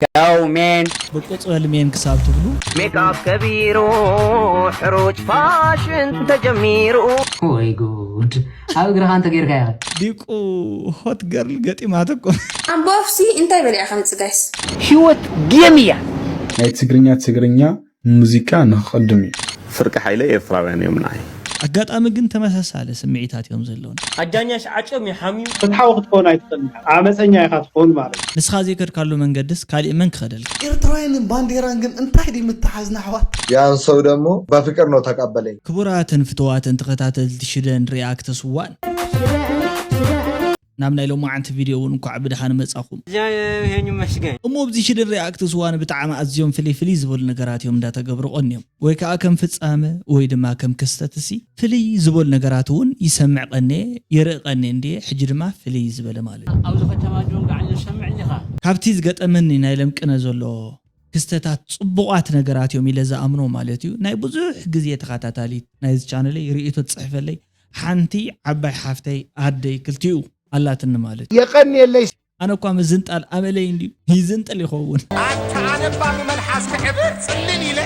Yo, man. ብቁጽበል ሜን ክሳብ ትብሉ ሜክኣፕ ከቢሩ ሕሩጭ ፋሽን ተጀሚሩ። ወይ ጉድ! ኣብ እግርኻ እንተ ጌርካ ኢኻ። ዲቁ ሆት ገርል ገጢማትኩም። ኣምቦፍሲ እንታይ በሊዓ ከምጽእ ጋይስ? ህይወት ጌም እያ። ናይ ትግርኛ ትግርኛ ሙዚቃ ንክቕድም እዩ። ፍርቂ ሓይለ ኤርትራውያን እዮም ንዓይ። ኣጋጣሚ ግን ተመሳሳሊ ስምዒታት እዮም ዘለውን። ኣዳኛሽ ዓጨም ይሓምዩ። ፍትሓዊ ክትከውን ኣይትኽእልን ኢኻ። ዓመፀኛ ኢኻ ትኸውን ማለት እዩ። ንስኻ ዘይከድካሉ መንገድስ ካሊእ መን ክኸደልካ? ኤርትራውያንን ባንዴራን ግን እንታይ ድዩ ምትሓዝና ኣሕዋት? ያን ሰው ደግሞ በፍቅር ነው ተቀበለኝ። ክቡራትን ፍትዋትን ተኸታተልቲ ሽደን ሪኣክትስ ዋን፣ ናብ ናይ ሎማዓንቲ ቪድዮ እውን እንኳዕ ብድሓን መጻኹም። እግዚኣብሔር ይመስገን። እሞ ኣብዚ ሽደን ሪኣክትስ ዋን ብጣዕሚ ኣዝዮም ፍልይ ፍልይ ዝበሉ ነገራት እዮም እንዳተገብሩ ቀንዮም፣ ወይ ከዓ ከም ፍጻመ ወይ ድማ ከም ክስተትሲ ፍልይ ዝበሉ ነገራት እውን ይሰምዕ ቀንየ፣ ይርኢ ቀንየ እንድየ። ሕጂ ድማ ፍልይ ዝበለ ማለት እዩ። ኣብዚ ከተማ ጆን ጋዕን ዝሰምዕ እንዲኻ። ካብቲ ዝገጠመኒ ናይ ለምቅነ ዘሎ ክስተታት ጽቡቓት ነገራት እዮም ኢለ ዝኣምኖ ማለት እዩ። ናይ ብዙሕ ግዜ ተኸታታሊት ናይዚ ቻነለይ ርእይቶ ትጽሕፈለይ ሓንቲ ዓባይ ሓፍተይ ኣደይ ክልቲኡ ኣላትኒ ማለት እዩ። የቐንየለይ። ኣነ እኳ ምዝንጣል ኣመለይ እንድዩ ይዝንጥል ይኸውን። ኣታ ኣነባ ብመልሓስ ክዕብር ጽልል ኢለ።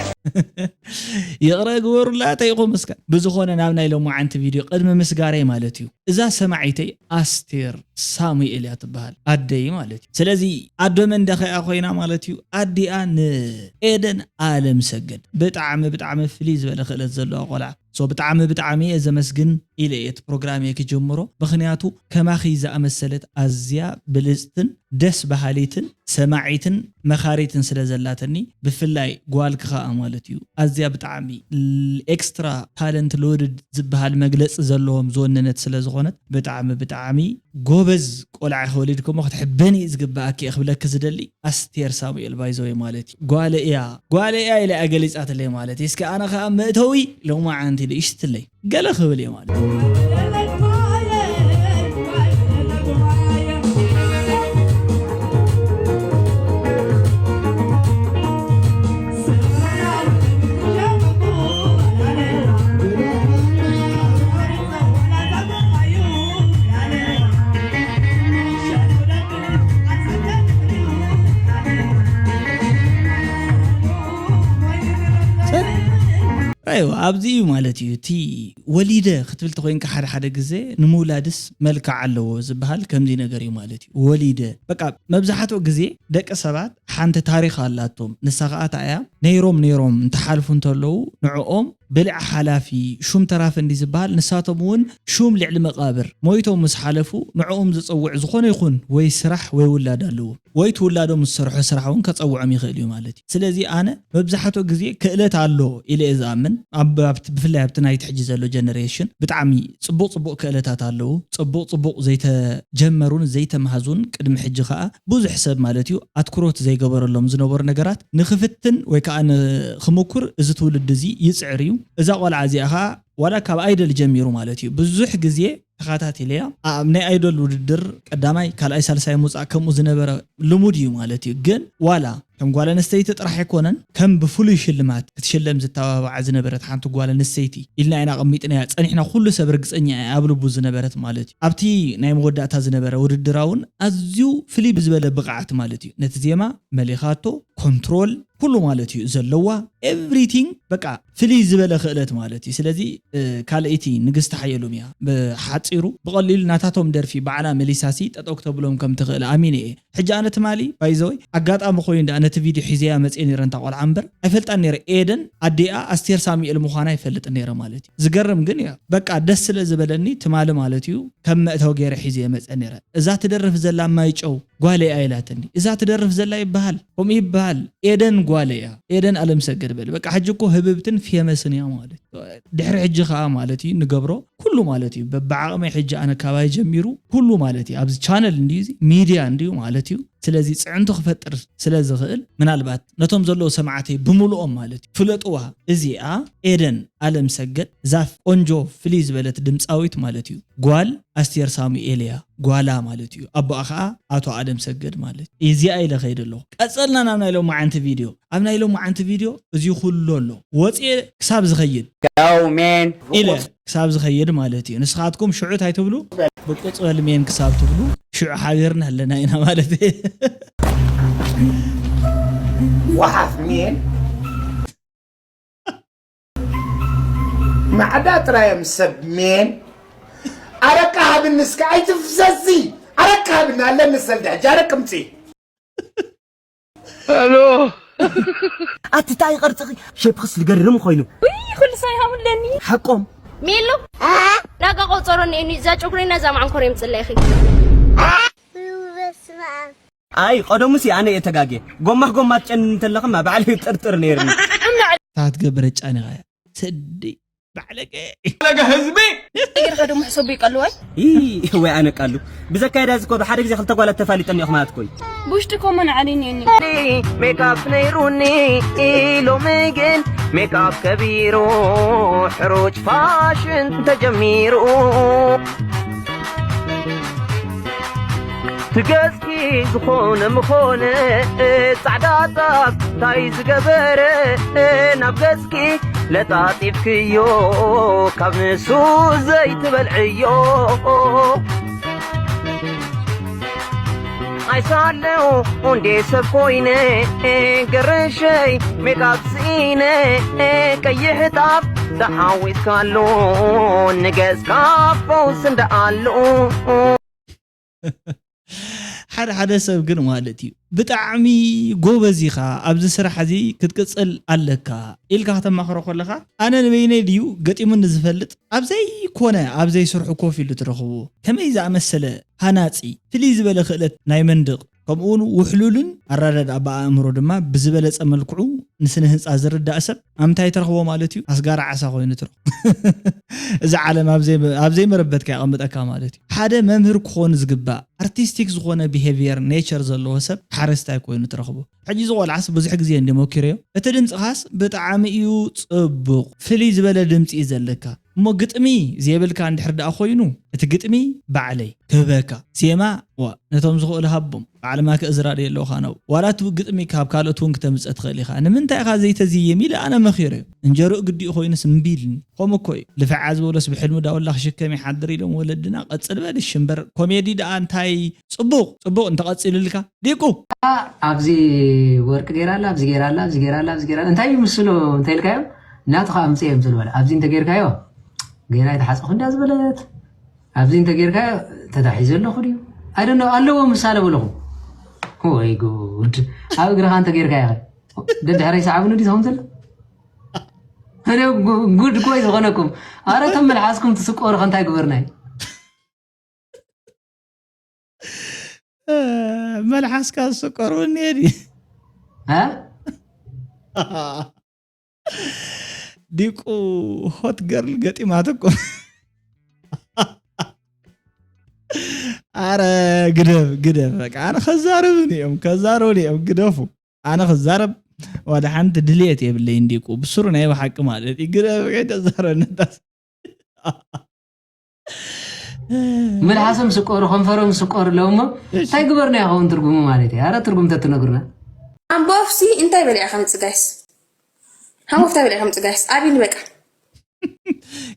ይቕረ ግበሩላ ተይኹም እስከ። ብዝኾነ ናብ ናይ ሎማዓንቲ ቪድዮ ቅድሚ ምስጋረይ ማለት እዩ። እዛ ሰማዒተይ ኣስቴር ሳሙኤል እያ ትበሃል ኣደይ ማለት እዩ። ስለዚ ኣዶ መንደኸያ ኮይና ማለት እዩ። ኣዲኣ ንኤደን ኣለም ሰገድ ብጣዕሚ ብጣዕሚ ፍልይ ዝበለ ክእለት ዘለዋ ቆልዓ። ሶ ብጣዕሚ ብጣዕሚ እየ ዘመስግን ኢለ እየ እቲ ፕሮግራም እየ ክጅምሮ። ምኽንያቱ ከማኺ ዝኣመሰለት ኣዝያ ብልጽትን ደስ በሃሊትን ሰማዒትን መኻሪትን ስለ ዘላትኒ፣ ብፍላይ ጓልኪ ኸኣ ማለት እዩ ኣዝያ ብጣዕሚ ኤክስትራ ታለንት ሎድድ ዝበሃል መግለጺ ዘለዎም ዝወነነት ስለ ዝኾነት ብጣዕሚ ብጣዕሚ ጎበዝ ቆልዓ ኢኺ ወሊድክሞ ክትሕበኒ እዩ ዝግብኣኪ እየ ክብለኪ ዝደሊ ኣስቴር ሳሙኤል ባይዘወይ ማለት እዩ። ጓለ እያ ጓለ እያ ኢለ እያ ገሊጻትለይ ማለት እዩ። እስኪ ኣነ ኸኣ መእተዊ ሎማዓንቲ ንእሽትለይ ገለ ክብል እየ ማለት እዩ። ኣይዋ ኣብዚ እዩ ማለት እዩ እቲ ወሊደ ክትብል ተኮይንካ ሓደ ሓደ ግዜ ንምውላድስ መልክዕ ኣለዎ ዝበሃል ከምዚ ነገር እዩ ማለት እዩ። ወሊደ በቃ መብዛሕትኡ ግዜ ደቂ ሰባት ሓንቲ ታሪኽ ኣላቶም። ንሳ ከዓ እታ እያ ነይሮም ነይሮም እንትሓልፉ እንተለዉ ንዕኦም ብልዕ ሓላፊ ሹም ተራፊ እንዲ ዝበሃል ንሳቶም እውን ሹም ልዕሊ መቃብር ሞይቶም ምስ ሓለፉ ንዕኦም ዝፀውዕ ዝኾነ ይኹን ወይ ስራሕ ወይ ውላድ ኣለዎም። ወይ ትውላዶም ዝሰርሖ ስራሕ እውን ከፀውዖም ይኽእል እዩ ማለት እዩ። ስለዚ ኣነ መብዛሕትኡ ግዜ ክእለት ኣሎ ኢለ እየ ዝኣምን። ኣብ ኣብቲ ብፍላይ ኣብቲ ናይቲ ሕጂ ዘሎ ጀነሬሽን ብጣዕሚ ፅቡቕ ፅቡቕ ክእለታት ኣለዉ። ፅቡቕ ፅቡቕ ዘይተጀመሩን ዘይተምሃዙን ቅድሚ ሕጂ ከዓ ብዙሕ ሰብ ማለት እዩ ኣትኩሮት ዘይገበረሎም ዝነበሩ ነገራት ንክፍትን ወይ ከዓ ንክምኩር እዚ ትውልዲ እዚ ይፅዕር እዩ። እዛ ቆልዓ እዚኣ ከዓ ዋላ ካብ ኣይደል ጀሚሩ ማለት እዩ ብዙሕ ግዜ ተኻታቲለያ ኣብ ናይ ኣይዶል ውድድር ቀዳማይ ካልኣይ ሳልሳይ ምውፃእ ከምኡ ዝነበረ ልሙድ እዩ ማለት እዩ። ግን ዋላ ከም ጓል ኣንስተይቲ ጥራሕ ኣይኮነን ከም ብፍሉይ ሽልማት ክትሽለም ዝተባባዓ ዝነበረት ሓንቲ ጓል ኣንስተይቲ ኢልና ኢና ኣቐሚጥናያ ፀኒሕና ኩሉ ሰብ ርግፀኛ እየ ኣብ ልቡ ዝነበረት ማለት እዩ። ኣብቲ ናይ መወዳእታ ዝነበረ ውድድራ እውን ኣዝዩ ፍልይ ብዝበለ ብቕዓት ማለት እዩ ነቲ ዜማ መሊኻቶ ኮንትሮል ኩሉ ማለት እዩ ዘለዋ ኤቭሪቲንግ በቃ ፍልይ ዝበለ ክእለት ማለት እዩ። ስለዚ ካልኣይቲ ንግስቲ ሓየሎም እያ ብሓፂሩ ብቐሊሉ ናታቶም ደርፊ ባዕላ መሊሳሲ ጠጠው ክተብሎም ከም ትኽእል ኣሚነ እየ። ሕጂ ኣነ ትማሊ ባይዘወይ ኣጋጣሚ ኮይኑ ደኣ ነቲ ቪድዮ ሒዘያ መፅየ ነይረ እንታ ቆልዓ እምበር ኣይፈልጣን ነይረ ኤደን ኣዲኣ ኣስቴር ሳሙኤል ምዃና ኣይፈልጥ ነይረ ማለት እዩ። ዝገርም ግን እያ በቃ ደስ ስለ ዝበለኒ ትማሊ ማለት እዩ ከም መእተው ገይረ ሒዘ መፀ ነይረ። እዛ ትደርፍ ዘላ ማይጨው ጓለ እያ ኢላትኒ። እዛ ትደርፍ ዘላ ይበሃል ከምኡ ይበሃል ኤደን ጓለ እያ ኤደን ኣለምሰገድ በል በቃ ሕጂ እኮ ህብብትን ፌመስን እያ ማለት እዩ። ድሕሪ ሕጂ ከዓ ማለት እዩ ንገብሮ ኩሉ ማለት እዩ በብዓቕመይ ሕጂ ኣነ ካባይ ጀሚሩ ኩሉ ማለት እዩ ኣብዚ ቻነል እንድዩ እዚ ሚድያ እንድዩ ማለት እዩ። ስለዚ ፅዕንቶ ክፈጥር ስለ ዝኽእል ምናልባት ነቶም ዘለዉ ሰማዕተይ ብምልኦም ማለት እዩ ፍለጥዋ። እዚኣ ኤደን ኣለምሰገድ ዛፍ ቆንጆ ፍልይ ዝበለት ድምፃዊት ማለት እዩ ጓል ኣስቴር ሳሙኤል እያ ጓላ ማለት እዩ ኣቦኣ ከዓ ኣቶ ኣለም ሰገድ ማለት እዩ። እዚኣ ኢለ ከይደ ኣለኹ ቀፀልና ናብ ናይ ሎማዓንቲ ቪድዮ ኣብ ናይ ሎማዓንቲ ቪድዮ እዚ ኩሉ ኣሎ ወፅየ ክሳብ ዝኸይድ Yo, man. ኢለ ክሳብ ዝኸይድ ማለት እዩ። ንስኻትኩም ሽዑ እንታይ ትብሉ ብቁፅበል ሜን ክሳብ ትብሉ ሽዑ ሓቢርና ኣለና ኢና ማለት እዩ። ወሓፍ ሜን ማዕዳ ጥራዮም ሰብ ሜን። ኣረቃ ሃብኒ እስከ ኣይትፍሰሲ። ኣረቃ ሃብኒ ኣለኒ ሰልዲ ሕጂ ኣረቅ ምፂ። ኣቲ ታይ ቅርጽኺ ሸፕኽስ ልገርም ኮይኑ። ውይ ኩሉ ሰብ ይሃሙለኒ። ሓቆም። ሜሉ ናጋ ቆጸሮ እኒኤኒ እዛ ጨጉረይ ናዛ ማዓንኮር የምፅለይኺ። ኣይ ቀደሙሲ ኣነ እየ ተጋግየ። ጎማህ ጎማ ትጨኒ እንተለኽማ ባዕለይ ጥርጥር ነይርኒ። ታት ገብረ ጫኒኻ እያ ሰዲ ባዕለገ ገርካ ደሞ ሕሰቡ ይቀልዋይ። ይህ ወይ ኣነ ቃሉ ብዘካየዳ ዝኮ ብሓደ ግዜ ክልተ ጓላት ተፋሊጠን እዮም ማለት ኮይ። ብውሽጢ ኮመን ዓሊኒ እኒ ሜካፕ ነይሩኒ ሎሚ ግን ሜካፕ ከቢሩ ሕሩጭ ፋሽን ተጀሚሩ ትገዝኪ ዝኾነ ምኾነ ጻዕዳ ጣፍ ታይ ዝገበረ ናብ ገጽኪ ለጣጢፍክዮ ካብ ንሱ ዘይትበልዕዮ ኣይሳለው እንዴ ሰብ ኮይነ ገረሸይ ሜካፕ ስኢነ ቀይሕ ጣፍ ተሓዊስካሉ ንገጽካ ፈውስ እንዳኣሉ ሓደ ሓደ ሰብ ግን ማለት እዩ ብጣዕሚ ጎበዝ ኢኻ ኣብዚ ስራሕ እዚ ክትቅፅል ኣለካ ኢልካ ከተማኽሮ ከለኻ ኣነ ንበይነይ ድዩ ገጢሙኒ ዝፈልጥ ኣብ ዘይኮነ ኣብ ዘይስርሑ ኮፍ ኢሉ ትረኽቡ ከመይ ዝኣመሰለ ሃናፂ ፍልይ ዝበለ ክእለት ናይ መንድቕ ከምኡውን ውሕሉልን ኣራዳድኣ ብኣእምሮ ድማ ብዝበለፀ መልክዑ ንስነ ህንፃ ዝርዳእ ሰብ ኣምታይ ትረኽቦ ማለት እዩ ኣስጋራ ዓሳ ኮይኑ ትረኽቦ እዚ ዓለም ኣብ ዘይመረበትካ የቐምጠካ ማለት እዩ ሓደ መምህር ክኾን ዝግባእ ኣርቲስቲክ ዝኾነ ቢሄቪየር ኔቸር ዘለዎ ሰብ ሓረስታይ ኮይኑ ትረኽቦ ሕጂ እዚ ቆልዓስ ብዙሕ ግዜ እንዲ ሞኪረዮ እቲ ድምፅኻስ ብጣዕሚ እዩ ፅቡቕ ፍልይ ዝበለ ድምፂ እዩ ዘለካ እሞ ግጥሚ ዘይብልካ እንድሕር ደኣ ኮይኑ እቲ ግጥሚ ባዕለይ ክህበካ ዜማ ዋ ነቶም ዝኽእሉ ሃቦም ባዕልማ ክእዝራ ድየ ኣለኹ ኣነ ዋላ እቲ ግጥሚ ካብ ካልኦት እውን ክተምፅእ ትኽእል ኢኻ ንምንታይ ኢኻ ዘይተዝይም ኢለ ኣነ መኺረዮ እንጀርኡ ግዲኡ ኮይኑስ እምቢ ኢልኒ ከምኡ እኮ እዩ ልፍዓ ዝበሎስ ብሕልሙ ዳውላ ክሽከም ይሓድር ኢሎም ወለድና ቀፅል በል እሺ እምበር ኮሜዲ ደኣ እንታይ ፅቡቕ ፅቡቕ እንተቐፂሉልካ ዲቁ ኣብዚ ወርቂ ገይራ ኣላ ኣብዚ ገይራ ኣላ ኣብዚ ገይራ ኣላ ኣብዚ ገይራ እንታይ ይምስሎ እንተኢልካዮ ናትኻ ኣምፅእ እዮም ዝብል ኣብዚ እንተጌርካዮ ገይራ ኣይተሓፅኹ እንዳ ዝበለት ኣብዚ እንተጌርካዮ ተታሒዘ ኣለኹ ድዩ ኣይደኖ ኣለዎ ምሳለ በለኹ ወይ ጉድ ኣብ እግርኻ እንተጌርካዮ ደድሕረይ ሰዓብኒ ድዩ ዝኸውን ዘሎ ጉድ እኮ ዝኾነኩም ኣረ ከም መልሓስኩም ትስቆሩ ከንታይ ግበርናይ መልሓስካ ዝስቆር እውን እየ ድዩ ዲቁ ሆት ገርል ገጢማትኩም ኣረ ግደፍ ግደፍ በቃ ኣነ ከዛርብን እዮም ከዛርብን እዮም ግደፉ ኣነ ክዛረብ ዋላ ሓንቲ ድልየት የብለይ እንዲቁ ብስሩ ናይ ብሓቂ ማለት እዩ ግደፍ ከይተዛረብነታስ መልሓሶም ስቆሩ ከንፈሮም ስቆሩ ኣለዉ እሞ እንታይ ግበርና ይኸውን ትርጉሙ ማለት እዩ ኣረ ትርጉም ተትነግሩና ኣምቦፍሲ እንታይ በሊዓ ከምፅጋይስ ሃሞፍታ በሊዓ ከምፅጋይስ ኣብኒ በቃ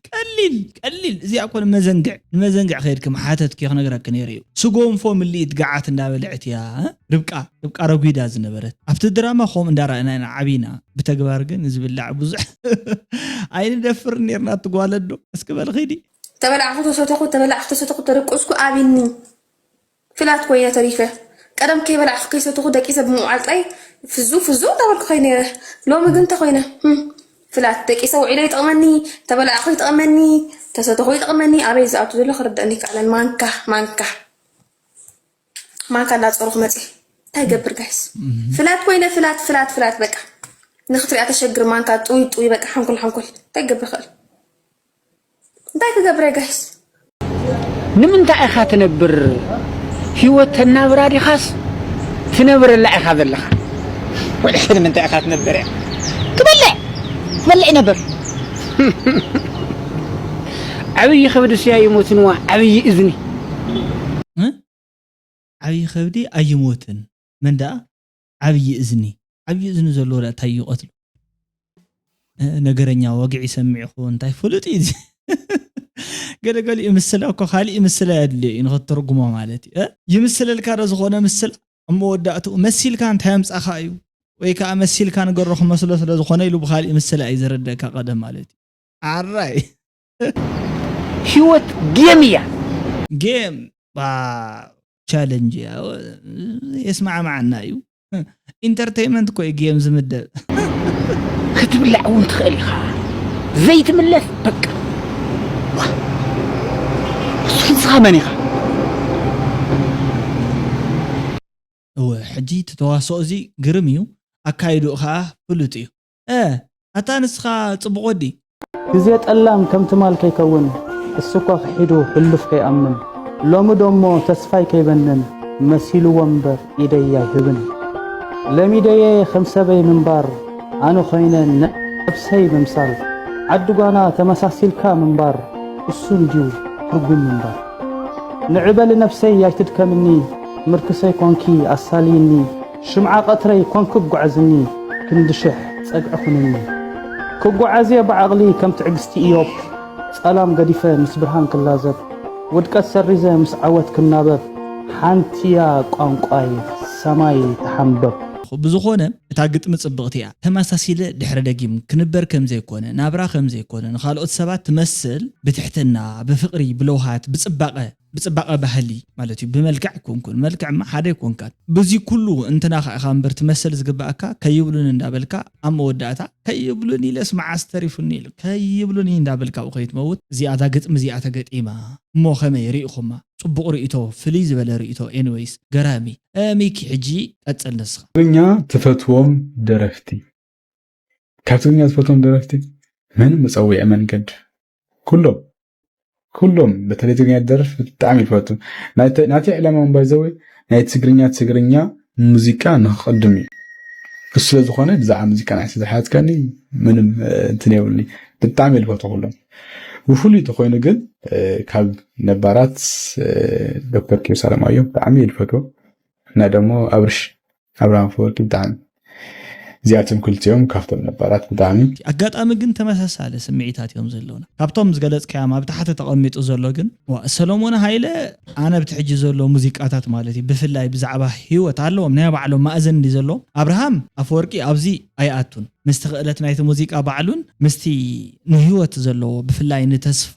ቀሊል ቀሊል እዚኣ እኮ ንመዘንግዕ ንመዘንግዕ ከይድኪ መሓተትኪ ክነግረኪ ነይሩ እዩ ስጎንፎ ምልኢት ገዓት እንዳበልዐት እያ ርብቃ ርብቃ ረጒዳ ዝነበረት ኣብቲ ድራማ ከምኡ እንዳረኣና ኢና ዓቢና ብተግባር ግን ዝብላዕ ብዙሕ ኣይንደፍር ኔርና ትጓለዶ እስኪ በል ኺዲ ተበላዕኹ ተሰተኹ ተበላዕኹ ተሰተኹ ተደቀስኩ ኣብኒ ፍላት ኮይነ ተሪፈ ቀደም ከይበላዕኹ ከይሰተኹ ደቂሰ ብምውዓል ጥራይ ፍዙ ፍዙ እንዳበልኩ ከይነ ነይረ ሎሚ ግን እንተ ኮይነ ፍላት ደቂሰ ውዒለ ይጠቕመኒ ተበላዕኹ ይጠቕመኒ ተሰተኹ ይጠቕመኒ ኣበይ ዝኣቱ ዘሎ ክርደእኒ ይከኣለን ማንካ ማንካ ማንካ እንዳፀሩኹ መፅየ እንታይ ገብር ጋይስ ፍላት ኮይነ ፍላት ፍላት ፍላት በቃ ንክትሪኣ ተሸግር ማንካ ጥውይ ጥውይ በቃ ሓንኩል ሓንኩል እንታይ ገብር ክእል እንታይ ክገብር ጋይስ ንምንታይ ኢኻ ትነብር ህይወት ተናብራ ዲኻስ ትነብረላ ኢኻ ዘለኻ ወልሒ ንምንታይ ኢኻ ትነብር እያ ትበልዕ ትበልዕ ነበር ዓብዪ ከብዲ ስያ ይሞትንዋ ዓብዪ እዝኒ ዓብዪ ከብዲ ኣይሞትን መን ደኣ ዓብዪ እዝኒ ዓብዪ እዝኒ ዘለዎ ደኣ እንታይ እዩ ቀትሉ ነገረኛ ወግዒ ሰሚዕኹ እንታይ ፍሉጥ እዩ ገለገሊኡ ምስላ እኮ ካሊእ ምስላ የድልዮ እዩ ንክትትርጉሞ ማለት እዩ ይምስለልካ ዶ ዝኾነ ምስላ ኣብ መወዳእትኡ መሲልካ እንታይ ኣምፃኻ እዩ ወይ ከዓ መሲልካ ንገሮ ክመስሎ ስለ ዝኾነ ኢሉ ብኻሊእ ምስላ እዩ ዘረደካ ቀደም ማለት እዩ። ዓራይ ህይወት ጌም እያ። ጌም ቻለንጅ እያ። የስማዕማዓና እዩ። ኢንተርቴይመንት እኮ እዩ ጌም ዝምደብ። ክትብላዕ እውን ትኽእል ኢኻ። ዘይትምለስ በቃ። እሱ ንስኻ መን ኢኻ? እወ፣ ሕጂ እቲ ተዋስኦ እዚ ግርም እዩ፣ ኣካይድኡ ኸዓ ፍሉጥ እዩ። እ ኣታ ንስኻ ጽቡቕ ወዲ። ግዜ ጠላም ከም ትማል ከይከውን፣ እሱ እኳ ክሒዱ ሕሉፍ ከይኣምን፣ ሎሚ ዶሞ ተስፋይ ከይበንን፣ መሲልዎ እምበር ኢደይ ኣይህብን። ለሚደየ ከም ሰበይ ምንባር፣ ኣነ ኮይነ ነብሰይ ምምሳል፣ ዓዲ ጓና ተመሳሲልካ ምንባር፣ እሱ እንድዩ ትርጉም ምንባር። ንዕበሊ ነብሰይ ኣይትድከምኒ፣ ምርክሰይ ኮንኪ ኣሳልይኒ፣ ሽምዓ ቀትረይ ኮንኪ ጓዓዝኒ፣ ክንዲ ሽሕ ጸግዒ ኩንኒ። ክጓዓዝየ ብዓቕሊ ከም ትዕግስቲ ኢዮብ፣ ጸላም ገዲፈ ምስ ብርሃን ክላዘብ፣ ውድቀት ሰሪዘ ምስ ዓወት ክናበብ፣ ሓንቲያ ቋንቋይ ሰማይ ተሓንበብ። ብዝኾነ እታ ግጥሚ ጽብቕቲ እያ። ተመሳሲለ ድሕረ ደጊም ክንበር ከም ዘይኮነ፣ ናብራ ከም ዘይኮነ፣ ንኻልኦት ሰባት ትመስል ብትሕትና፣ ብፍቕሪ፣ ብለውሃት፣ ብጽባቐ፣ ብጽባቐ ባህሊ ማለት እዩ። ብመልክዕ ኣይኮንኩን፣ መልክዕማ ሓደ ኣይኮንካን። በዚ ኩሉ እንትናኻ ኢኻ እምበር ትመስል ዝግብኣካ፣ ከይብሉኒ እንዳበልካ ኣብ መወዳእታ ከይብሉኒ ኢለስ መዓስ ተሪፉኒ ኢሉ ከይብሉኒ እንዳበልካ ኣብኡ ከይትመውት እዚኣ እታ ግጥሚ እዚኣ ተገጢማ። እሞ ከመይ ርኢኹማ? ጽቡቕ ርእይቶ፣ ፍልይ ዝበለ ርእይቶ። ኤኒወይስ ገራሚ። እ፣ ሚኪ ሕጂ ቀጽል ንስኻ። ትግርኛ ትፈትዎም ደረፍቲ? ካብ ትግርኛ ዝፈትዎም ደረፍቲ ምንም መጸውዒ መንገድ ኩሎም ኩሎም በተለይ ትግርኛ ደርፍ ብጣዕሚ ይፈቱ። ናተ- ናተይ ዕላማ እውን ባይዘወይ ናይ ትግርኛ ትግርኛ ሙዚቃ ንክቐድም እዩ። እሱ ስለ ዝኾነ ብዛዕባ ሙዚቃ ናይ ዝተሓትከኒ ምንም እ፣ እንትን የብሉኒ። ብጣዕሚ እየ ዝፈቱ ኩሎም። ብፍሉይ ተኮይኑ ግን እ፣ ካብ ነባራት እ፣ ዶክተር ኪሮስ ኣለማየሁ ብጣዕሚ እየ ዝፈትዎ። እና ደሞ ኣብርሽ ኣብርሃም ኣፈወርቂ ብጣዕሚ እዚኣቶም ክልቲኦም ካብቶም ነባራት ብጣዕሚ ኣጋጣሚ ግን ተመሳሳሊ ስምዒታት እዮም ዘለውና። ካብቶም ዝገለጽካዮም ኣብ ታሕቲ ተቐሚጡ ዘሎ ግን ዋ፣ ሰሎሞን ሃይለ ኣነ ኣብቲ ሕጂ ዘሎ ሙዚቃታት ማለት እዩ ብፍላይ ብዛዕባ ህይወት ኣለዎም ናይ ባዕሎም ማእዘን እንዲ ዘለዎም ኣብርሃም ኣፈወርቂ ኣብዚ ኣይኣቱን ምስቲ ክእለት ናይቲ ሙዚቃ ባዕሉን ምስቲ ንህይወት ዘለዎ ብፍላይ ንተስፋ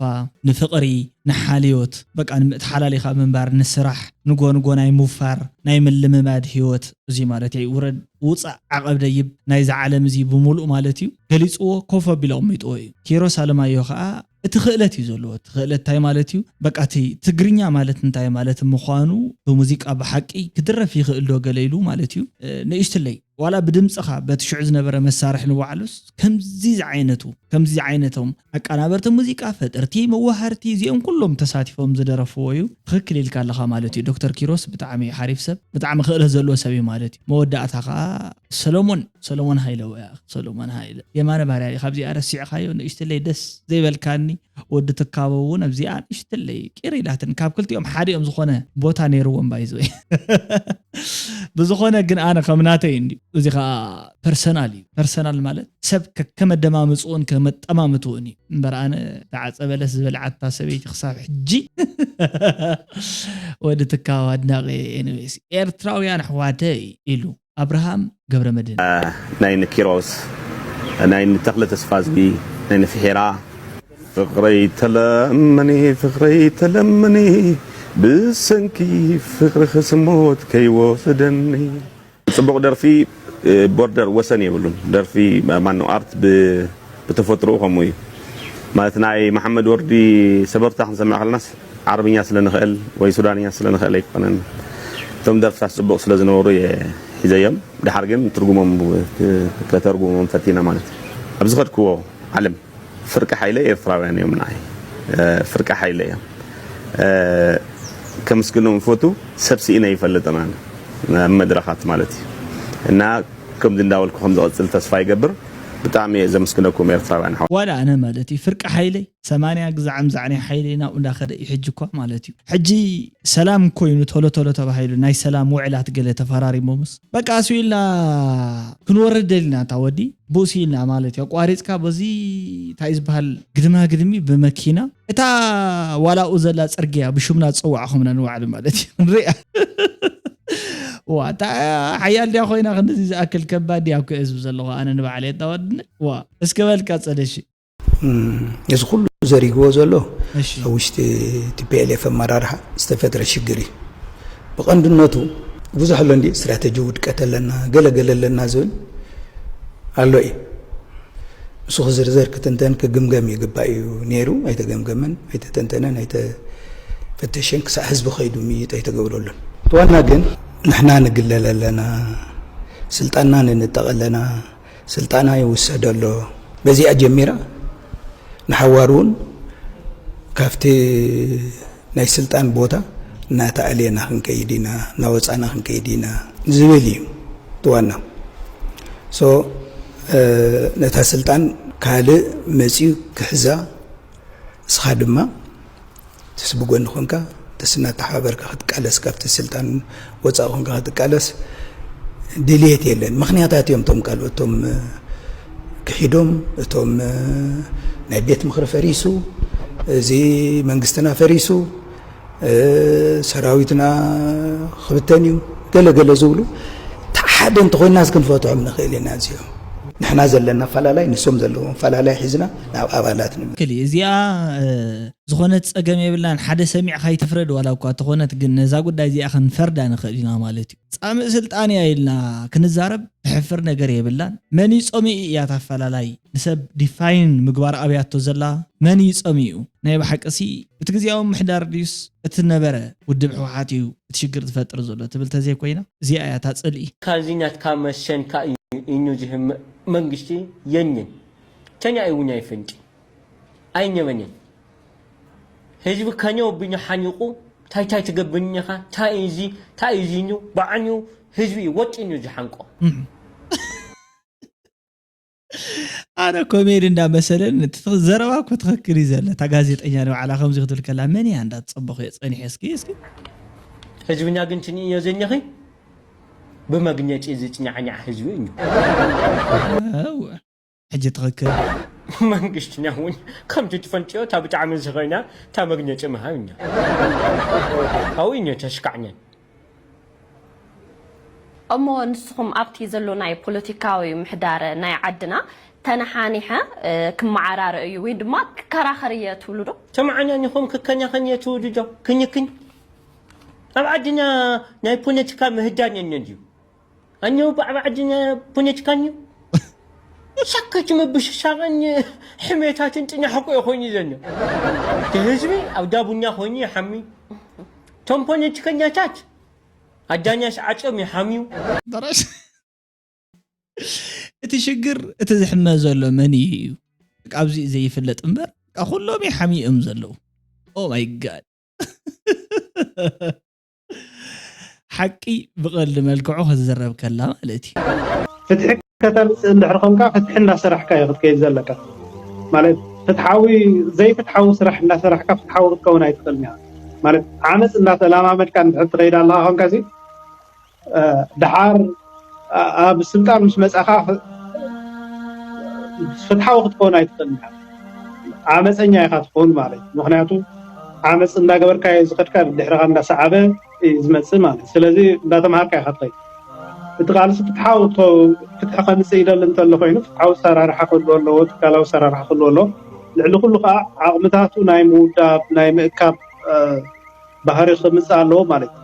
ንፍቕሪ ንሓልዮት በቃ ንምእትሓላሊኻ ምንባር ንስራሕ ንጎ ንጎ ናይ ምውፋር ናይ ምልምማድ ህይወት እዚ ማለት እዩ ውረድ ውፃእ ዓቐብ ደይብ ናይዚ ዓለም እዚ ብምሉእ ማለት እዩ ገሊፅዎ ኮፍ ኣቢሉ ኣቕሚጥዎ እዩ ኪሮስ ኣለማዮ ከዓ እቲ ክእለት እዩ ዘለዎ እቲ ክእለት እንታይ ማለት እዩ በቃ እቲ ትግርኛ ማለት እንታይ ማለት ምዃኑ ብሙዚቃ ብሓቂ ክድረፍ ይኽእል ዶ ገለ ኢሉ ማለት እዩ ንእሽትለይ ዋላ ብድምፅኻ በቲ ሽዑ ዝነበረ መሳርሒ ንባዕሉስ ከምዚ ዝዓይነቱ ከምዚ ዝዓይነቶም ኣቀናበርቲ ሙዚቃ ፈጠርቲ መዋሃርቲ እዚኦም ኩሎም ተሳቲፎም ዝደረፍዎ እዩ ትኽክል ኢልካ ኣለኻ ማለት እዩ ዶክተር ኪሮስ ብጣዕሚ ሓሪፍ ሰብ ብጣዕሚ ክእለት ዘለዎ ሰብ እዩ ማለት እዩ መወዳእታ ከዓ ሰሎሞን ሰሎሞን ሃይለ ወያ ሰሎሞን ሃይለ የማነ ባርያ ካብዚኣ ረሲዕኻዮ ንእሽትለይ ደስ ዘይበልካኒ ወዲ ትካቦ እውን ኣብዚኣ ንእሽትለይ ቅር ኢላትን ካብ ክልቲኦም ሓዲኦም ዝኾነ ቦታ ነይርዎም ባይዘይ ብዝኾነ ግን ኣነ ከም ናተይ እንዲ እዚ ከዓ ፐርሰናል እዩ ፐርሰናል ማለት ሰብ ከመደማምፅኡን ከመጠማምትኡን እዩ እምበር ኣነ ተዓፀ በለስ ዝበልዓታ ሰበይቲ ክሳብ ሕጂ ወዲ ትካቦ ኣድናቂ ኤኒዌይስ ኤርትራውያን ኣሕዋተይ ኢሉ ኣብርሃም ገብረመድህን። ናይ ንኪሮስ፣ ናይ ንተኽለ ተስፋዝጊ፣ ናይ ንፍሒራ። ፍቕረይ ተለመኒ ፍቕረይ ተለመኒ ብሰንኪ ፍቕርኺ ስሞት ከይወስደኒ። ጽቡቕ ደርፊ ቦርደር ወሰን የብሉን። ደርፊ ማነው ኣርት ብተፈጥሮኡ ከምኡ እዩ። ማለት ናይ መሓመድ ወርዲ ሰበርታ ክንሰምዕ ከለናስ ዓረብኛ ስለ ንኽእል ወይ ሱዳንኛ ስለ ንኽእል ኣይኮነን። እቶም ደርፍታት ጽቡቕ ስለ ዝነበሩ እየ ሒዘዮም። ድሓር ግን ትርጉሞም ከተርጉሞም ፈቲነ ማለት እዩ። ኣብ ዝኸድክዎ ዓለም ፍርቂ ሓይለ ኤርትራውያን እዮም ንዓይ። ፍርቂ ሓይለ እዮም። ከምስግኖም እፈቱ ሰብ ስኢነ ይፈልጥን ኣነ ኣብ መድረኻት ማለት እዩ እና ከምዚ እንዳበልኩ ከም ዝቐጽል ተስፋ ይገብር። ብጣዕሚ እየ ዘመስግነኩም ኤርትራውያን ሓው። ዋላ ኣነ ማለት እዩ ፍርቂ ሓይለይ ሰማንያ ግዛዕ ምዛዕ ናይ ሓይለይ ናብኡ እንዳኸደ እዩ ሕጂ እኳ ማለት እዩ ሕጂ ሰላም እኮ እዩ ቶሎ ቶሎ ተባሂሉ ናይ ሰላም ውዕላት ገለ ተፈራሪሞምስ በቃ እሱ ኢልና ክንወርድ ደሊና እታ ወዲ ብኡስ ኢልና ማለት እዩ ኣቋሪፅካ በዚ እንታይ ዝበሃል ግድማ ግድሚ ብመኪና እታ ዋላኡ ዘላ ፅርግያ ብሽምና ዝፀዋዕኹምና ንባዕሉ ማለት እዩ ንሪኣ ዋ፣ እታ ሓያል ድያ ኮይና ክንድዚ ዝኣክል ከባድ ድያ እኮ እየ ዝብል ዘለኹ ኣነ ንባዕለይ፣ እታ ወድነ። ዋ፣ እስከ በልካ ጸደሺ። እም፣ እዚ ኩሉ ዘሪግዎ ዘሎ እሺ። ኣብ ውሽጢ ቲ ፒ ኤል ኤፍ ኣመራርሓ ዝተፈጥረ ሽግር እዩ። ብቐንድነቱ ብዙሕ ኣሎ እንዲ ስትራተጂ ውድቀት ኣለና፣ ገለ ገለ ኣለና ዝብል ኣሎ እዩ። እሱ ክዝርዘር ክትንተን ክግምገም ይግባእ እዩ ነይሩ። ኣይተገምገመን፣ ኣይተተንተነን፣ ኣይተፈተሸን። ክሳዕ ህዝቢ ከይዱ ምይይጥ ኣይተገብረሉን። እቲ ዋና ግን ንሕና ንግለል ኣለና፣ ስልጣንና ንንጠቕ ኣለና፣ ስልጣና ይውሰድ ኣሎ። በዚኣ ጀሚራ ንሓዋር እውን ካብቲ ናይ ስልጣን ቦታ እናተኣልየና ክንከይድ ኢና፣ እናወፃና ክንከይድ ኢና ዝብል እዩ እቲ ዋና። ሶ፣ እ፣ ነታ ስልጣን ካልእ መፂኡ ክሕዛ፣ እስኻ ድማ ተስ ብጎኒ ኮንካ፣ ተስ እናተሓባበርካ ክትቃለስ፣ ካብቲ ስልጣን ወፃእ ኮንካ ክትቃለስ ድልየት የለን። ምኽንያታት እዮም እቶም ካልኦት፣ እቶም፣ እ፣ ክሒዶም፣ እቶም፣ እ፣ ናይ ቤት ምኽሪ ፈሪሱ፣ እዚ መንግስትና ፈሪሱ፣ እ፣ ሰራዊትና ክብተን እዩ፣ ገለ ገለ ዝብሉ። እታ ሓደ እንተኮይናስ ክንፈትሖም ንኽእል ኢና። እዚኦም ንሕና ዘለና ኣፈላላይ፣ ንሶም ዘለዎም ኣፈላላይ ሒዝና ናብ ኣባላት ንብል። ክሊ እዚኣ፣ እ፣ ዝኾነት ጸገም የብላን። ሓደ ሰሚዕካ ይትፍረድ ዋላ እኳ ተኾነት፣ ግን ነዛ ጉዳይ እዚኣ ክንፈርዳ ንኽእል ኢና ማለት እዩ። ጻምእ ስልጣን እያ ኢልና ክንዛረብ ተሕፍር ነገር የብላን። መን ይጸሚኡ እያ እታ ኣፈላላይ ንሰብ ዲፋይን ምግባር ኣብያቶ ዘላ? መን ይጸሚኡ? ናይ ብሓቂ ሲ እቲ ግዜያዊ ምሕዳር ድዩስ እቲ ነበረ ውድብ ህወሓት እዩ እቲ ሽግር ዝፈጥር ዘሎ ትብል ተዘይኮይና፣ እዚኣ እያ እታ ጽልኢ። ካብዚ ናትካ መሸንካ እዩ ኢኑ ዝህምእ መንግስቲ የንን። ተኛ እውን ኣይፍንጭ ኣይነበንን። ህዝቢ ከነ ወቢኑ ሓኒቑ፣ ታይ ታይ ትገብርኒ ኢኻ? ታይ እዩ እዚ? ታይ እዩ እዚ? ኢሉ ባዕሉ ህዝቢ እዩ ወጢኑ ዝሓንቆ። ኣነ ኮሜዲ እንዳመሰለን፣ እቲ ዘረባ እኮ ትኽክል እዩ ዘለ። እታ ጋዜጠኛ ንባዕላ ከምዚ ክትብል ከላ፣ መን እያ እንዳትጸበኹ እየ ጸኒሐ። እስኪ፣ እስኪ። ህዝብና ግን ትንእዮ ዘለኺ ብመግነፂ ዝፅኛዕኛዕ ህዝቢ እዩ። እወ፣ ሕጂ ትኽክል። መንግስትና እውን ከምቲ ትፈልጥዮ እታ ብጣዕሚ ዝኸይና እታ መግነፂ ምሃብ እኛ። ኣብኡ እኛ ተሽካዕኛን። እሞ ንስኹም ኣብቲ ዘሎ ናይ ፖለቲካዊ ምሕዳር ናይ ዓድና ተነሓኒሐ፣ እ፣ ክመዓራረ እዩ ወይ ድማ ክከራኸር እየ ትብሉ ዶ? ተመዓናኒኹም ክከናኸን እየ ትብሉ ዶ? ክንክን። ኣብ ዓድና ናይ ፖለቲካ ምህዳን የለን ድዩ? ኣነው ብዓብ ዓድና ፖለቲካ እኒዩ። ሰከት ምብሽሻቕን ሕሜታትን ጥናሕቆ እዩ ኮይኑ ዘሎ። እቲ ህዝቢ ኣብ ዳቡኛ ኮይኑ ይሓሚ። እቶም ፖለቲከኛታት ኣዳኛሽ ዓፅዮም ይሓምዩ። በራሽ። እቲ ሽግር እቲ ዝሕመ ዘሎ መን እዩ እዩ። በቃ ኣብዚ እዩ ዘይፍለጥ እምበር፣ በቃ ኩሎም ይሓምዩ እዮም ዘለዉ። Oh my God። ሓቂ ብቐልዲ መልክዑ ክትዝረብ ከላ ማለት እዩ። ፍትሒ ከተምፅእ እንድሕር ኾንካ ፍትሒ እንዳሰራሕካ እዩ ክትከይድ ዘለካ። ማለት ፍትሓዊ ዘይፍትሓዊ ስራሕ እንዳሰራሕካ ፍትሓዊ ክትከውን ኣይትኽእልን ኢኻ። ማለት ዓመፅ እንዳተለማመድካ እንድሕር ትኸይድ ኣለኻ ኾንካ ሲ እ፣ ደሓር ኣ- ኣብ ስልጣን ምስ መፃኻ ፍ- ፍትሓዊ ክትከውን ኣይትኽእልን ኢኻ። ዓመፀኛ ኢኻ ትኸውን ማለት እዩ። ምክንያቱ ዓመፅ እንዳገበርካዮ ዝኸድካ ድሕርኻ እንዳሰዓበ እዩ ዝመፅእ ማለት እዩ። ስለዚ እንዳተምሃርካ ኢኻ ትኸይድ። እቲ ቃልሲ ፍትሓዊ ትኸውን፣ ፍትሒ ከምፅእ ይደሊ እንተሎ ኮይኑ ፍትሓዊ ኣሰራርሓ ክህልዎ ኣለዎ፣ ትካላዊ ኣሰራርሓ ክህልዎ ኣለዎ። ልዕሊ ኩሉ ከዓ ዓቕምታቱ ናይ ምውዳብ ናይ ምእካብ እ፣ ባህሪ ከምፅእ ኣለዎ ማለት እዩ።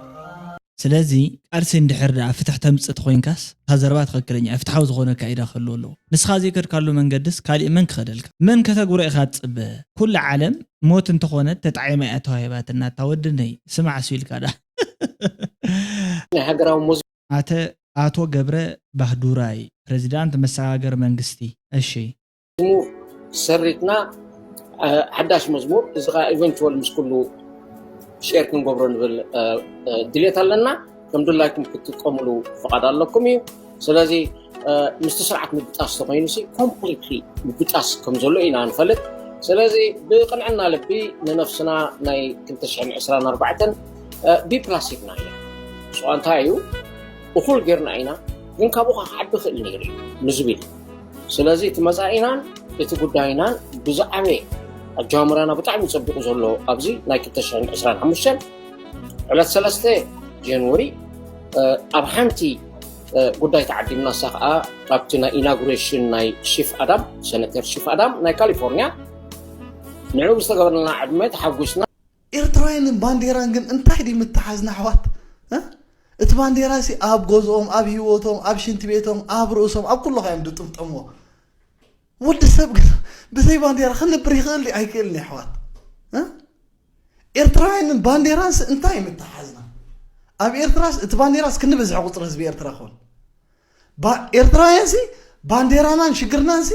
ስለዚ ቃልሲ እንድሕር ደኣ ፍትሕ ተምፅእ ተኾይንካስ እታ ዘረባ ትኽክለኛ እያ። ፍትሓዊ ዝኾነ ኣካይዳ ክህልዎ ኣለዎ። ንስኻ ዘይከድካሉ መንገድስ ካሊእ መን ክኸደልካ? መን ከተግብሮ ኢኻ ትፅበ? ኩላ ዓለም ሞት እንተኾነት ተጣዒማ እያ ተዋሂባትና። እታ ወድነይ ስማዕ እሱ ኢልካ ደኣ። ናይ ሃገራዊ ሙዝ ኣተ ኣቶ ገብረ ባህዱራይ ፕሬዚዳንት መሰጋገሪ መንግስቲ። እሺ። መዝሙር ሰሪትና ሓዳሽ መዝሙር እዚ ከዓ ኢቨንቹዋል ምስ ኩሉ ሼር ክንገብሮ ንብል ድልየት ኣለና። ከም ድላይኩም ክትጥቀምሉ ፍቓድ ኣለኩም እዩ። ስለዚ ምስቲ ስርዓት ምብጣስ ተኮይኑ ሲ ኮምፕሊትሊ ምብጣስ ከም ዘሎ ኢና ንፈልጥ። ስለዚ ብቅንዕና ልቢ ንነፍስና ናይ ክልተ ሽሕን ዕስራን ኣርባዕተን ቢ ፕላስ ሂብና ኢና። ስዋ እንታይ እዩ እኹል ጌርና ኢና፣ ግን ካብኡ ከዓ ክዓቢ ይኽእል ነይሩ እዩ ንዝብል እዩ። ስለዚ እቲ መፃኢናን እቲ ጉዳይናን ብዝዓበየ ኣጀማምራና ብጣዕሚ ፀቢቑ ዘሎ ኣብዚ ናይ ክልተ ሽሕን ዕስራን ሓሙሽተን ዕለት ሰለስተ ጀንወሪ ኣብ ሓንቲ ጉዳይ ተዓዲምና፣ እሳ ከዓ ኣብቲ ናይ ኢናጉሬሽን ናይ ሺፍ ኣዳም፣ ሴኔተር ሺፍ ኣዳም ናይ ካሊፎርኒያ፣ ንዕኡ ዝተገበረልና ዕድመ ተሓጒስና። ኤርትራውያንን ባንዴራን ግን እንታይ ድዩ ምትሓዝና ኣሕዋት? እቲ ባንዴራ ሲ ኣብ ገዝኦም፣ ኣብ ህይወቶም፣ ኣብ ሽንቲ ቤቶም፣ ኣብ ርእሶም፣ ኣብ ኩሉ እዮም ዝጥምጠምዎ። ወዲ ሰብ ግን ብዘይ ባንዴራ ክነብር ይኽእል ድዩ ኣይክእልን? ኣሕዋት፣ ኤርትራውያንን ባንዴራንስ እንታይ ምትሓዝና? ኣብ ኤርትራስ እቲ ባንዴራስ ክንዲ ብዝሒ ቁፅሪ ህዝቢ ኤርትራ ክኾን? ኤርትራውያን ሲ ባንዴራናን ሽግርናን ሲ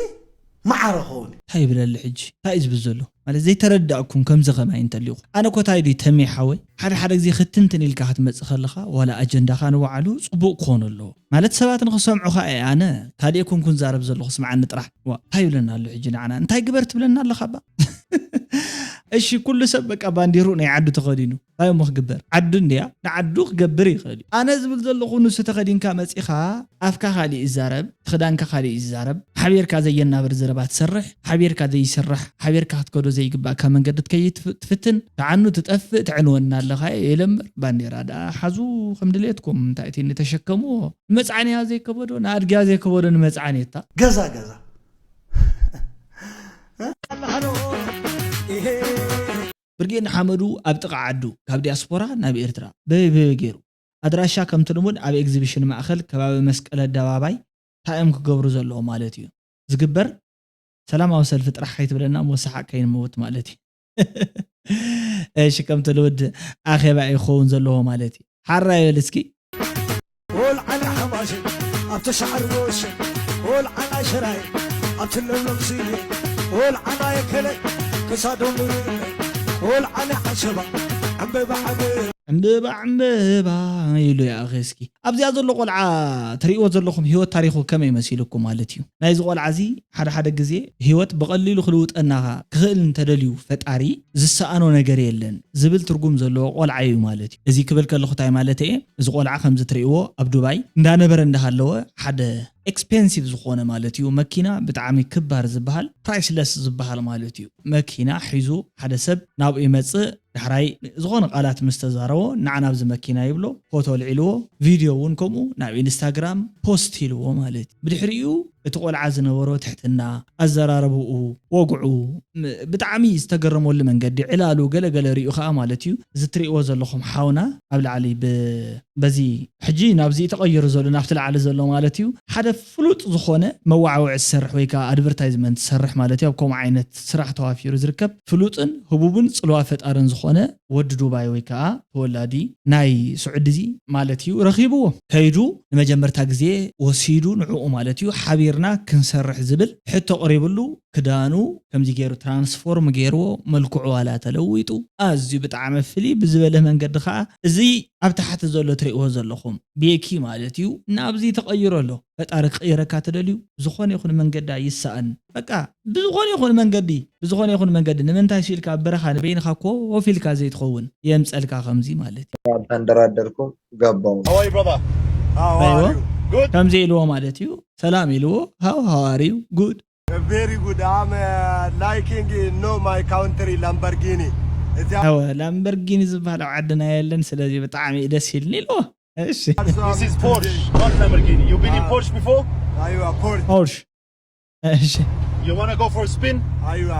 ማዕረ ክኸውን። እንታይ ይብል ኣሎ ሕጂ? እንታይ እዩ ዝብል ዘሎ? ማለት ዘይተረዳእኩም ከምዚ ከማይ እንተሊኹ፣ ኣነ ኮታይ ድዩ ተሜ ሓወይ? ሓደ ሓደ ግዜ ክትንትን ኢልካ ክትመጽእ ከለኻ ዋላ ኣጀንዳኻ ንባዕሉ ጽቡቕ ክኾን ኣለዎ። ማለት ሰባት ንኽሰምዑኻ እየ ኣነ ካልእ ኣይኮንኩን ዛረብ ዘለኹ፣ ስምዓኒ ጥራሕ። ዋ እንታይ ይብለና ኣሎ ሕጂ ንዓና? እንታይ ግበር ትብለና ኣለኻ ባ? እሺ ኩሉ ሰብ በቃ ባንዴሩ ናይ ዓዱ ተኸዲኑ እንታይ እሞ ክግበር? ዓዱ እንድያ ንዓዱ ክገብር ይኽእል እዩ። ኣነ ዝብል ዘለኹ ንሱ ተኸዲንካ መጺኻ ኣፍካ ካሊእ ይዛረብ፣ እቲ ክዳንካ ካሊእ ይዛረብ። ሓቢርካ ዘየናብር ዘረባ ትሰርሕ፣ ሓቢርካ ዘይስራሕ፣ ሓቢርካ ክትከዶ ዘይግባእካ መንገዲ ትከይድ ትፍ- ትፍትን። ተዓኑ ትጠፍእ ተዕንወና ኣለኻ የለምር። ባንዴራ ደኣ ሓዙ ከም ድሌትኩም እንታይ እቲ ንተሸከምዎ ንመጽዓንያ ዘይከበዶ ንኣድግያ ዘይከበዶ ንመጽዓንየታ ገዛ ገዛ ብርጌድ ንሓመዱ ኣብ ጥቓ ዓዱ ካብ ዲያስፖራ ናብ ኤርትራ በበ ገይሩ ኣድራሻ ከምቲ ልሙድ ኣብ ኤግዚቢሽን ማእኸል ከባቢ መስቀል ኣደባባይ እንታይ እዮም ክገብሩ ዘለዎም ማለት እዩ ዝግበር ሰላማዊ ሰልፊ ጥራሕ ከይትብለና እሞ ሰሓቕ ከይንመውት ማለት እዩ እሺ ከምቲ ልሙድ ኣኼባ እዩ ክኸውን ዘለዎ ማለት እዩ ሓራ ይበል እስኪ ولعنا حماشي ابتشعر وشي ولعنا شراي ابتلم لمسي ولعنا يكلي كسادو مري ولعنا عشبة عم ببعض ዕምብባ ዕምብባ ኢሉ ይኣኸ እስኪ ኣብዚኣ ዘሎ ቆልዓ ትሪእዎ ዘለኹም ህይወት ታሪኹ ከመይ መሲልኩም ማለት እዩ ናይዚ ቆልዓ እዚ ሓደ ሓደ ግዜ ህይወት ብቐሊሉ ክልውጠና ክኽእል እንተደልዩ ፈጣሪ ዝሰኣኖ ነገር የለን ዝብል ትርጉም ዘለዎ ቆልዓ እዩ ማለት እዩ እዚ ክብል ከለኹ እንታይ ማለት እየ እዚ ቆልዓ ከምዚ ትሪእዎ ኣብ ዱባይ እንዳነበረ እንዳሃለወ ሓደ ኤክስፔንሲቭ ዝኾነ ማለት እዩ መኪና ብጣዕሚ ክባር ዝበሃል ፕራይስለስ ዝበሃል ማለት እዩ መኪና ሒዙ ሓደ ሰብ ናብኡ ይመፅእ ዳሕራይ ዝኾነ ቃላት ምስ ተዛረቦ ንዓ ናብዚ መኪና ይብሎ ፎቶ ኣልዒልዎ ቪድዮ እውን ከምኡ ናብ ኢንስታግራም ፖስት ኢልዎ ማለት እዩ ብድሕሪኡ እቲ ቆልዓ ዝነበሮ ትሕትና ኣዘራርብኡ ወግዑ ብጣዕሚ ዝተገረመሉ መንገዲ ዕላሉ ገለገለ ሪኡ ከዓ ማለት እዩ እዚ ትሪእዎ ዘለኹም ሓውና ኣብ ላዕሊ በዚ ሕጂ ናብዚ ተቐይሩ ዘሎ ናብቲ ላዕሊ ዘሎ ማለት እዩ ሓደ ፍሉጥ ዝኾነ መዋዕውዒ ዝሰርሕ ወይ ከዓ ኣድቨርታይዝመንት ዝሰርሕ ማለት እዩ ኣብ ከምኡ ዓይነት ስራሕ ተዋፊሩ ዝርከብ ፍሉጥን ህቡብን ፅልዋ ፈጣርን ዝኾነ ወዲ ዱባይ ወይ ከዓ ተወላዲ ናይ ስዑዲ እዚ ማለት እዩ ረኺብዎ ከይዱ ንመጀመርታ ግዜ ወሲዱ ንዕኡ ማለት እዩ ሓቢርና ክንሰርሕ ዝብል ሕቶ ቀሪብሉ ክዳኑ ከምዚ ገይሩ ትራንስፎርም ገይርዎ መልክዑ ዋላ ተለዊጡ ኣዝዩ ብጣዕሚ ፍልይ ብዝበለ መንገዲ ከዓ እዚ ኣብ ታሕቲ ዘሎ ትሪእዎ ዘለኹም ቤኪ ማለት እዩ ናብዚ ተቐይሮ ኣሎ ፈጣሪ ክቕይረካ ተደልዩ ዝኾነ ይኹን መንገዲ ኣይሰኣን በቃ ብዝኾነ ይኹን መንገዲ ብዝኾነ ይኹን መንገዲ ንምንታይ ሲልካ ኣብ በረኻ ንበይንኻ ኮፍ ኢልካ ዘይትኸውን የምፀልካ ከምዚ ማለት እዩ አልተንደራደርኩም ገባው How are you, brother? How Aiwa. are you? Good. ከምዚ ኢልዎ ማለት እዩ ሰላም ኢልዎ how how are you good Very good. I'm uh, liking uh, no my country Lamborghini. It's a- ኣወ ላምበርጊኒ ዝበሃል ኣብ ዓድና የለን ስለዚ ብጣዕሚ እዩ ደስ ኢልኒ ኢልዎ እሺ This is Porsche, not Lamborghini. You've been in Porsche before? Aywa, Porsche. ፖርሽ እሺ You want to go for a spin? Aywa.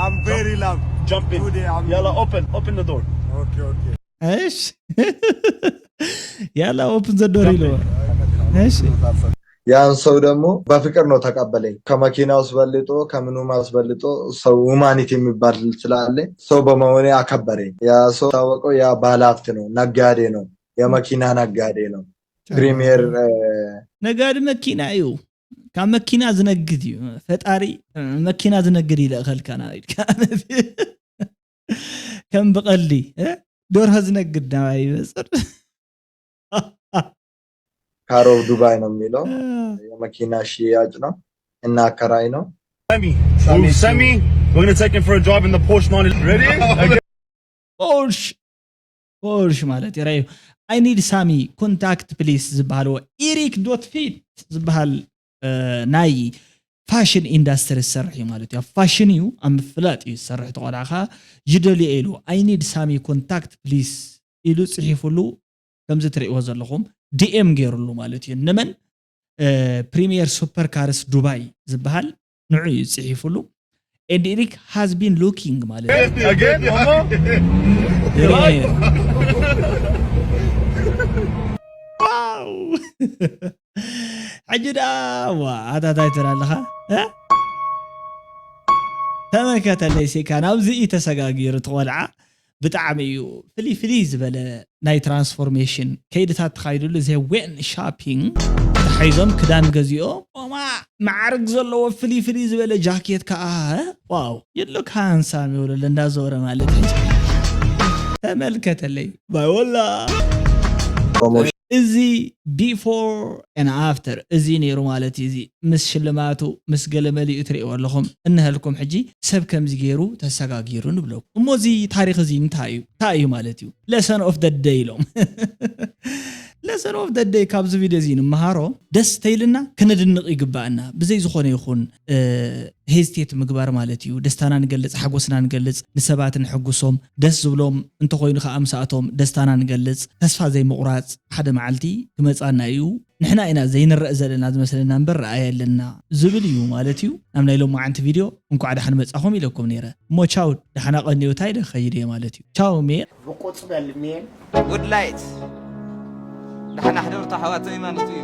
I'm very love. Jump in. Today I'm Yalla, open, open the door. Okay, okay. እሺ ያላ ኦፕን ዘዶር ኢልዎ እሺ ያን ሰው ደግሞ በፍቅር ነው ተቀበለኝ። ከመኪናው አስበልጦ ከምኑም አስበልጦ ሰው ሁማኒቲ የሚባል ስላለ ሰው በመሆኔ አከበረኝ። ያ ሰው ታወቀው ያ ባለሀብት ነው፣ ነጋዴ ነው፣ የመኪና ነጋዴ ነው። ፕሪሚየር ነጋዲ መኪና እዩ ካብ መኪና ዝነግድ እዩ ፈጣሪ መኪና ዝነግድ ይልእኸልካ ናባይ ኢልካ ከም ብቐልዲ እ? ደርሆ ዝነግድ ናባይ ይመፅር ካር ኦፍ ዱባይ ነው የሚለው። የመኪና ሽያጭ ነው እና አከራይ ነው። Semi. Semi. We're gonna take him for a drive in the Porsche nine. Ready? Okay. ፖርሽ ፖርሽ ማለት እዩ ራዩ I need Sami contact please ዝበሃል ዎ ኢሪክ ዶት ፊት ዝበሃል እ፣ ናይ ፋሽን ኢንዳስትሪ ዝሰርሕ እዩ ማለት እዩ ኣብ ፋሽን እዩ ኣብ ምፍላጥ እዩ ዝሰርሕ ተቆልዓ ከዓ ይደልዮ ኢሉ I need Sami contact please ኢሉ ፅሒፉሉ ከምዚ ትርእይዎ ዘለኹም ዲኤም ገይሩሉ ማለት እዩ። ንመን? ፕሪሚየር ሱፐር ካርስ ዱባይ ዝበሃል ንዑ እዩ ጽሒፉሉ። And Eric has been looking ማለት እዩ። Again, Momo? ቢልዮኔር። ዋው! ሕጂ ደኣ ዋ ኣታታይ ትብል ኣለኻ እ? ተመልከተለይ ሴካ ናብዚ እዩ ተሰጋጊሩ እቲ ቆልዓ። ብጣዕሚ እዩ ፍልይ ፍልይ ዝበለ ናይ ትራንስፎርሜሽን ከይድታት ተኻይድሉ ዘ ዌን ሻፒንግ ተሓይዞም ክዳን ገዚኦ ኦማ ማዕርግ ዘለዎ ፍልይ ፍልይ ዝበለ ጃኬት ከዓ ዋው ይሉክ ሃንሳም ይብለለ እንዳዞረ ማለት እዩ። ተመልከተለይ ባይ ወላ እዚ before and after እዚ ነይሩ ማለት እዩ። እዚ ምስ ሽልማቱ ምስ ገለ መሊኡ ትርእይዎ ኣለኹም እንሀልኩም። ሕጂ ሰብ ከምዚ ገይሩ ተሰጋጊሩ ንብለኩም እሞ እዚ ታሪኽ እዚ እንታይ እዩ እንታይ እዩ ማለት እዩ? Lesson of the day ኢሎም lesson of the day ካብዚ ቪድዮ እዚ ንምሃሮ ደስ ተይልና ክነድንቕ ይግባኣና። ብዘይ ዝኾነ ይኹን ሄዚቴት ምግባር ማለት እዩ። ደስታና ንገልጽ፣ ሓጎስና ንገልጽ፣ ንሰባት ንሕጉሶም፣ ደስ ዝብሎም እንተኾይኑ ከዓ ምሳእቶም ደስታና ንገልጽ። ተስፋ ዘይምቑራጽ ሓደ መዓልቲ ክመጻና እዩ። ንሕና ኢና ዘይንረእ ዘለና ዝመስለና እምበር ረኣየ ኣለና ዝብል እዩ ማለት እዩ። ናብ ናይ ሎማዓንቲ ቪድዮ እንኳዕ ደሓን መጻኹም ኢለኩም ነይረ። እሞ ቻው ደሓና ቀንዩ እንታይ ኢለ ክኸይድ እየ ማለት እዩ። ቻው ሜ ብቁጽ በል ሜን ጉድ ላይት ደሓና ሕደሩ ተሓዋተይ ማለት እዩ።